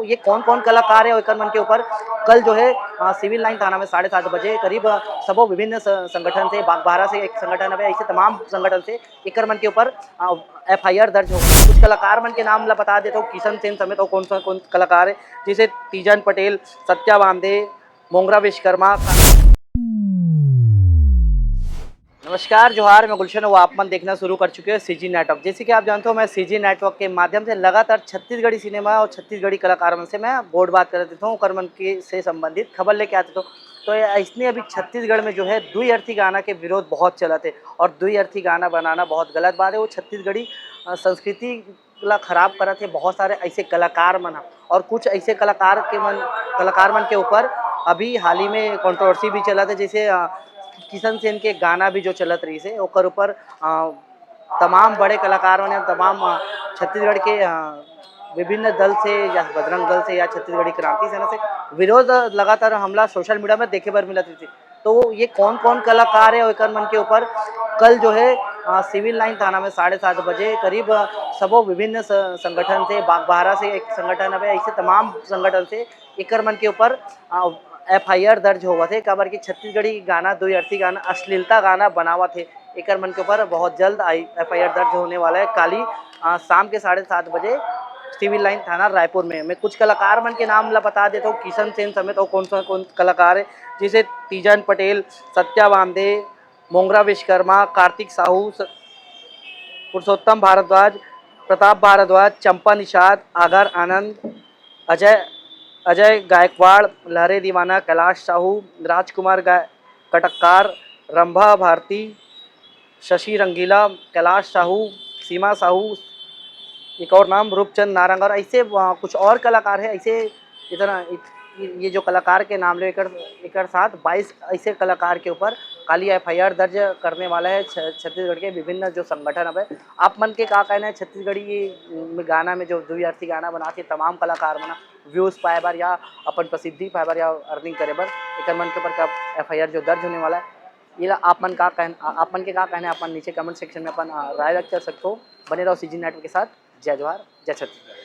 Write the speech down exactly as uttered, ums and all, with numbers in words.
ये कौन कौन कलाकार है, एकर मन के ऊपर कल जो है, अ, सिविल लाइन थाना में साढ़े सात बजे करीब, अ, सबो विभिन्न स-, संगठन से, बागबाहरा से एक संगठन है, ऐसे तमाम संगठन से एकर मन के ऊपर, अ, एफ आई आर दर्ज हो। कुछ कलाकार मन के नाम ला बता देता हूँ, किशन सेन समेत और कौन सा, कौन कलाकार है, जैसे तीजन पटेल, सत्या बांदे, मोंगरा विश्वकर्मा। नमस्कार, जोहार, मैं गुलशन हूँ। आप मन देखना शुरू कर चुके हो सी जी नेटवर्क। जैसे कि आप जानते हो, मैं सी जी नेटवर्क के माध्यम से लगातार छत्तीसगढ़ी सिनेमा और छत्तीसगढ़ी कलाकार मन से मैं गोठ बात कर देता हूँ, ओकर मन के से संबंधित खबर लेके आते तो। तो ये ऐसने अभी छत्तीसगढ़ में जो है, दुई अर्थी गाना के विरोध बहुत चलत है और दुई अर्थी गाना बनाना बहुत गलत बात है। वो छत्तीसगढ़ी, अ, संस्कृति ला खराब करत हे बहुत सारे ऐसे कलाकार मन ह। और कुछ ऐसे कलाकार के मन, कलाकार मन के ऊपर अभी हाल ही में कंट्रोवर्सी भी चलत है, जैसे, अ, किशन सेन के गाना भी जो चलत रहिस हे, ओकर ऊपर, अ, तमाम बड़े कलाकार मन, तमाम, अ, छत्तीसगढ़ के, अ, विभिन्न दल से या बजरंग दल से या छत्तीसगढ़ी क्रांति सेना से विरोध, अ, लगातार हमला सोशल मीडिया में देखे बर मिलत रहिस हे। तो ये कौन-कौन कलाकार है, एकर मन के ऊपर कल जो है, अ, सिविल लाइन थाना में साढ़े सात बजे करीब, अ, सबो विभिन्न स-, संगठन से, बागबाहरा से एक संगठन हवे, ऐसे तमाम संगठन से एकर मन के ऊपर, अ, एफ आई आर दर्ज होवत हे, काबर कि छत्तीसगढ़ी गाना, दुई अर्थी गाना, अश्लीलता गाना बनावत हे। एकर मन के ऊपर बहुत जल्द आई, एफ आई आर दर्ज होने वाला है। काली, अ, शाम के साढ़े सात बजे सिविल लाइन थाना रायपुर में। मैं कुछ कलाकार मन के नाम ला बता देता हूँ, किशन सेन समेत और कौन सा, कौन कलाकार है, जैसे तीजन पटेल, सत्या बांदे, मोंगरा विश्वकर्मा, कार्तिक साहू, स-, पुरुषोत्तम भारद्वाज, प्रताप भारद्वाज, चंपा निषाद, आगर आनंद, अजय, अजय गायकवाड़, लहरे दीवाना, कैलाश साहू, राजकुमार गा-, कटककार, रंभा भारती, शशि रंगीला, कैलाश साहू, सीमा साहू, एक और नाम रूपचंद नारंग, और ऐसे, अ, कुछ और कलाकार है। ऐसे इतना इत-, ये जो कलाकार के नाम ले, एकर, एकर साथ बाईस ऐसे कलाकार के ऊपर काली एफ आई आर दर्ज करने वाला है छ-, छत्तीसगढ़ के विभिन्न जो संगठन हवे। आप मन के का कहना है, छत्तीसगढ़ी ये, म, गाना में जो दुई अर्थी गाना बना के तमाम कलाकार मन व्यूज पाए बर या अपन प्रसिद्धि पाए बर या अर्निंग करे बर एकर मन के ऊपर का एफ आई आर जो दर्ज होने वाला है, ये ला आप मन का कहन-, आ-, आप मन के का कहना है, आप मन नीचे कमेंट सेक्शन में अपन, आ, राय व्यक्त कर सकते हो। बने रहो सी जी नेटवर्क के साथ। जय जोहार, जय छत्तीसगढ़।